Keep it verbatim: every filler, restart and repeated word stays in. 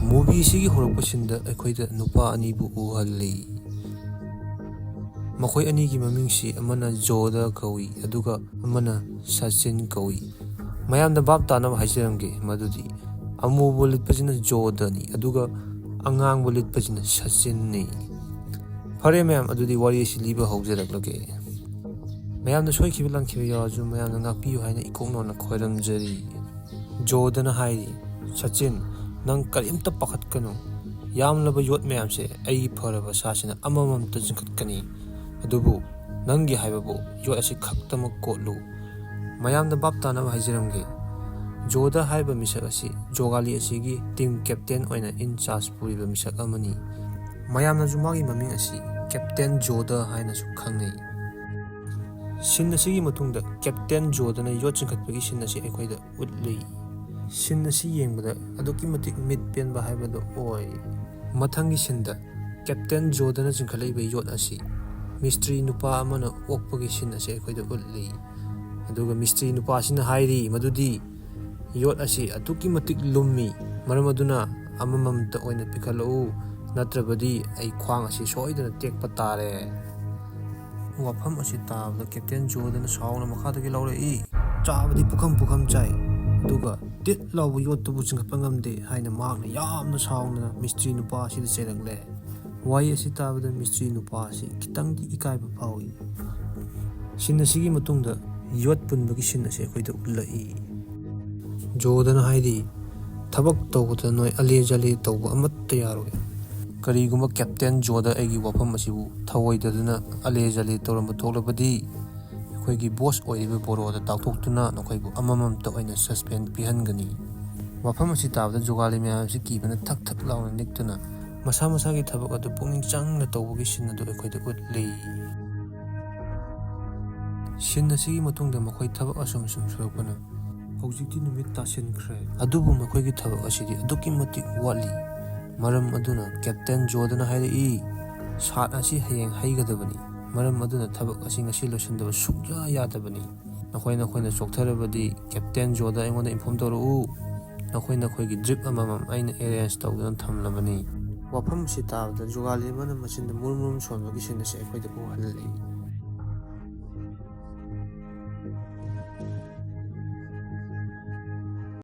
Movie ꯑꯁꯤꯒꯤ ꯍꯧꯔꯛꯄꯁꯤꯡꯗ ꯑꯩꯈꯣꯏꯗ ꯅꯨꯄꯥ ꯑꯅꯤꯕꯨ ꯎꯍꯜꯂꯤ꯫ ꯃꯈꯣꯏ ꯑꯅꯤꯒꯤ ꯃꯃꯤꯡꯁꯤ ꯑꯃꯅ ꯖꯣꯗ ꯀꯧꯏ, ꯑꯗꯨꯒ ꯑꯃꯅ ꯁꯆꯤꯟ ꯀꯧꯏ꯫ ꯃꯌꯥꯝꯗ ꯚꯥꯞ ꯇꯥꯅꯕ ꯍꯥꯏꯖꯔꯝꯒꯦ, ꯃꯗꯨꯗꯤ ꯑꯃꯨꯕ ꯂꯤꯠꯄꯁꯤꯅ ꯖꯣꯗꯅꯤ, ꯑꯗꯨꯒ ꯑꯉꯥꯡꯕ ꯂꯤꯠꯄꯁꯤꯅ ꯁꯆꯤꯟꯅꯤ꯫ ꯐꯔꯦ ꯃꯌꯥꯝ, ꯑꯗꯨꯗꯤ ꯋꯥꯔꯤ ꯑꯁꯤ ꯂꯤꯕ ꯍꯧꯖꯔꯛꯂꯒꯦ꯫ ꯃꯌꯥꯝꯅ ꯁꯣꯏꯈꯤꯕ ꯂꯥꯟꯈꯤꯕ ꯌꯥꯎꯔꯁꯨ ꯃꯌꯥꯝꯅ ꯉꯥꯛꯄꯤꯌꯨ ꯍꯥꯏꯅ ꯏꯀꯣꯛ ꯅꯧꯅ ꯈꯣꯏꯔꯝꯖꯔꯤ꯫ ꯖꯣꯗꯅ ꯍꯥꯏꯔꯤ, "ꯁꯆꯤꯟ, ꯅꯪ ꯀꯔꯤꯝꯇ ꯄꯥꯈꯠꯀꯅꯨ꯫ ꯌꯥꯝꯂꯕ ꯌꯣꯠ ꯃꯌꯥꯝꯁꯦ ꯑꯩꯒꯤ ꯐꯔꯕ ꯁꯥꯁꯤꯅ ꯑꯃꯃꯝꯇ ꯆꯤꯡꯈꯠꯀꯅꯤ꯫ ꯑꯗꯨꯕꯨ ꯅꯪꯒꯤ ꯍꯥꯏꯕꯕꯨ ꯌꯣꯠ ꯑꯁꯤ ꯈꯛꯇꯃꯛ ꯀꯣꯠꯂꯨ꯫" ꯃꯌꯥꯝꯗ ꯚꯥꯞ ꯇꯥꯅꯕ ꯍꯥꯏꯖꯔꯝꯒꯦ, ꯖꯣꯗ ꯍꯥꯏꯕ ꯃꯤꯁꯛ ꯑꯁꯤ ꯖꯣꯒꯥꯂꯤ ꯑꯁꯤꯒꯤ team captain ꯑꯣꯏꯅ in charge ꯄꯨꯔꯤꯕ ꯃꯤꯁꯛ ꯑꯃꯅꯤ꯫ ꯃꯌꯥꯝꯅꯁꯨ ꯃꯥꯒꯤ ꯃꯃꯤꯡ ꯑꯁꯤ Captain ꯖꯣꯗ ꯍꯥꯏꯅꯁꯨ ꯈꯪꯅꯩ꯫ Scene ꯑꯁꯤꯒꯤ ꯃꯇꯨꯡꯗ Captain ꯖꯣꯗꯅ ꯌꯣꯠ ꯆꯤꯡꯈꯠꯄꯒꯤ scene ꯑꯁꯤ ꯑꯩꯈꯣꯏꯗ ꯎꯠꯂꯤ꯫ Scene ꯑꯁꯤ ꯌꯦꯡꯕꯗ ꯑꯗꯨꯛꯀꯤ ꯃꯇꯤꯛ ꯃꯤꯠ ꯄꯦꯟꯕ ꯍꯥꯏꯕꯗꯨ ꯑꯣꯏ꯫ ꯃꯊꯪꯒꯤ sceneꯗ Captain ꯖꯣꯗꯅ ꯆꯤꯡꯈꯠꯂꯛꯏꯕ ꯌꯣꯠ ꯑꯁꯤ ꯃꯤꯁꯇ꯭ꯔꯤ ꯅꯨꯄꯥ ꯑꯃꯅ ꯑꯣꯛꯄꯒꯤ scene ꯑꯁꯤ ꯑꯩꯈꯣꯏꯗ ꯎꯠꯂꯤ꯫ ꯑꯗꯨꯒ ꯃꯤꯁꯇ꯭ꯔꯤ ꯅꯨꯄꯥ ꯑꯁꯤꯅ ꯍꯥꯏꯔꯤ ꯃꯗꯨꯗꯤ ꯌꯣꯠ ꯑꯁꯤ ꯑꯗꯨꯛꯀꯤ ꯃꯇꯤꯛ ꯂꯨꯝꯃꯤ, ꯃꯔꯝ ꯑꯗꯨꯅ ꯑꯃꯃꯝꯇ ꯑꯣꯏꯅ ꯄꯤꯈꯠꯂꯛꯎ, ꯅꯠꯇ꯭ꯔꯕꯗꯤ ꯑꯩ ꯈ꯭ꯋꯥꯡ ꯑꯁꯤ ꯁꯣꯏꯗꯅ ꯇꯦꯛꯄ ꯇꯥꯔꯦ꯫ ꯋꯥꯐꯝ ꯑꯁꯤ ꯇꯥꯕꯗ Captain ꯖꯣꯗꯅ ꯁꯥꯎꯅ ꯃꯈꯥꯗꯒꯤ ꯂꯥꯎꯔꯛꯏ, "ꯆꯥꯕꯗꯤ ꯄꯨꯈꯝ ꯄꯨꯈꯝ ꯆꯥꯏ, ꯑꯗꯨꯒ ꯇꯤꯠ ꯂꯥꯎꯕ ꯌꯣꯠꯇꯨꯕꯨ ꯆꯤꯡꯈꯠꯄ ꯉꯝꯗꯦ" ꯍꯥꯏꯅ ꯃꯍꯥꯛꯅ ꯌꯥꯝꯅ ꯁꯥꯎꯅ ꯃꯤꯁꯇ꯭ꯔꯤ ꯅꯨꯄꯥ ꯑꯁꯤꯗ ꯆꯩꯔꯛꯂꯦ꯫ ꯋꯥꯍꯩ ꯑꯁꯤ ꯇꯥꯕꯗ ꯃꯤꯁꯇ꯭ꯔꯤ ꯅꯨꯄꯥ ꯑꯁꯤ ꯈꯤꯇꯪꯗꯤ ꯏꯀꯥꯏꯕ ꯐꯥꯎꯏ꯫ Scene ꯑꯁꯤꯒꯤ ꯃꯇꯨꯡꯗ ꯌꯣꯠ ꯄꯨꯟꯕꯒꯤ scene ꯑꯁꯤ ꯑꯩꯈꯣꯏꯗ ꯎꯠꯂꯛꯏ꯫ ꯖꯣꯗꯅ ꯍꯥꯏꯔꯤ, "ꯊꯕꯛ ꯇꯧꯕꯗ ꯅꯣꯏ ꯑꯂꯦ ꯖꯂꯦ ꯇꯧꯕ ꯑꯃꯠꯇ ꯌꯥꯔꯣꯏ꯫ ꯀꯔꯤꯒꯨꯝꯕ Captain ꯖꯣꯗ ꯑꯩꯒꯤ ꯋꯥꯐꯝ ꯑꯁꯤꯕꯨ ꯊꯧꯑꯣꯏꯗꯗꯨꯅ ꯑꯂꯦ ꯖꯂꯦ ꯇꯧꯔꯝꯕ ꯊꯣꯛꯂꯕꯗꯤ, ꯑꯩꯈꯣꯏꯒꯤ boss ꯑꯣꯏꯔꯤꯕ ꯕꯣꯔꯣꯗ ꯇꯥꯛꯊꯣꯛꯇꯨꯅ ꯅꯈꯣꯏꯕꯨ ꯑꯃꯃꯝꯇ ꯑꯣꯏꯅ suspend ꯄꯤꯍꯟꯒꯅꯤ꯫" ꯋꯥꯐꯝ ꯑꯁꯤ ꯇꯥꯕꯗ ꯖꯣꯒꯥꯂꯤ ꯃꯌꯥꯝ ꯑꯁꯤ ꯀꯤꯕꯅ ꯊꯛ ꯊꯛ ꯂꯥꯎꯅ ꯅꯤꯛꯇꯨꯅ ꯃꯁꯥ ꯃꯁꯥꯒꯤ ꯊꯕꯛ ꯑꯗꯨ ꯄꯨꯛꯅꯤꯡ ꯆꯪꯅ ꯇꯧꯕꯒꯤ scene ꯑꯗꯨ ꯑꯩꯈꯣꯏꯗ ꯎꯠꯂꯤ꯫ Scene ꯑꯁꯤꯒꯤ ꯃꯇꯨꯡꯗ ꯃꯈꯣꯏ ꯊꯕꯛ ꯑꯁꯨꯝ ꯑꯁꯨꯝ ꯁꯨꯔꯛꯄꯅ ꯍꯧꯖꯤꯛꯇꯤ ꯅꯨꯃꯤꯠ ꯇꯥꯁꯤꯟꯈ꯭ꯔꯦ꯫ ꯑꯗꯨꯕꯨ ꯃꯈꯣꯏꯒꯤ ꯊꯕꯛ ꯑꯁꯤꯗꯤ ꯑꯗꯨꯛꯀꯤ ꯃꯇꯤꯛ ꯋꯥꯠꯂꯤ꯫ ꯃꯔꯝ ꯑꯗꯨꯅ Captain ꯖꯣꯗꯅ ꯍꯥꯏꯔꯛꯏ, "ꯁꯥꯠ ꯑꯁꯤ ꯍꯌꯦꯡ ꯍꯩꯒꯗꯕꯅꯤ꯫ ꯃꯔꯝ ꯑꯗꯨꯅ ꯊꯕꯛ ꯑꯁꯤ ꯉꯁꯤ ꯂꯣꯏꯁꯤꯟꯗꯕ ꯁꯨꯛꯌꯥ ꯌꯥꯗꯕꯅꯤ꯫ ꯅꯈꯣꯏ ꯅꯈꯣꯏꯅ ꯆꯣꯛꯊꯔꯕꯗꯤ Captain ꯖꯣꯗ ꯑꯩꯉꯣꯟꯗ inform ꯇꯧꯔꯛꯎ꯫ ꯅꯈꯣꯏ ꯅꯈꯣꯏꯒꯤ ꯗ꯭ꯔꯤꯞ ꯑꯃꯃꯝ ꯑꯩꯅ ꯑꯦꯔꯦꯟꯖ ꯇꯧꯗꯨꯅ ꯊꯝꯂꯕꯅꯤ꯫ ꯋꯥꯐꯝ ꯑꯁꯤ ꯇꯥꯕꯗ ꯖꯨꯒꯥꯂꯤ ꯑꯃꯅ ꯃꯆꯤꯟꯗ ꯃꯨꯔꯨꯝ ꯃꯨꯔꯨꯝ ꯁꯣꯟꯕꯒꯤ ꯁꯤꯟ ꯑꯁꯤ ꯑꯩꯈꯣꯏꯗ ꯎꯍꯜꯂꯤ꯫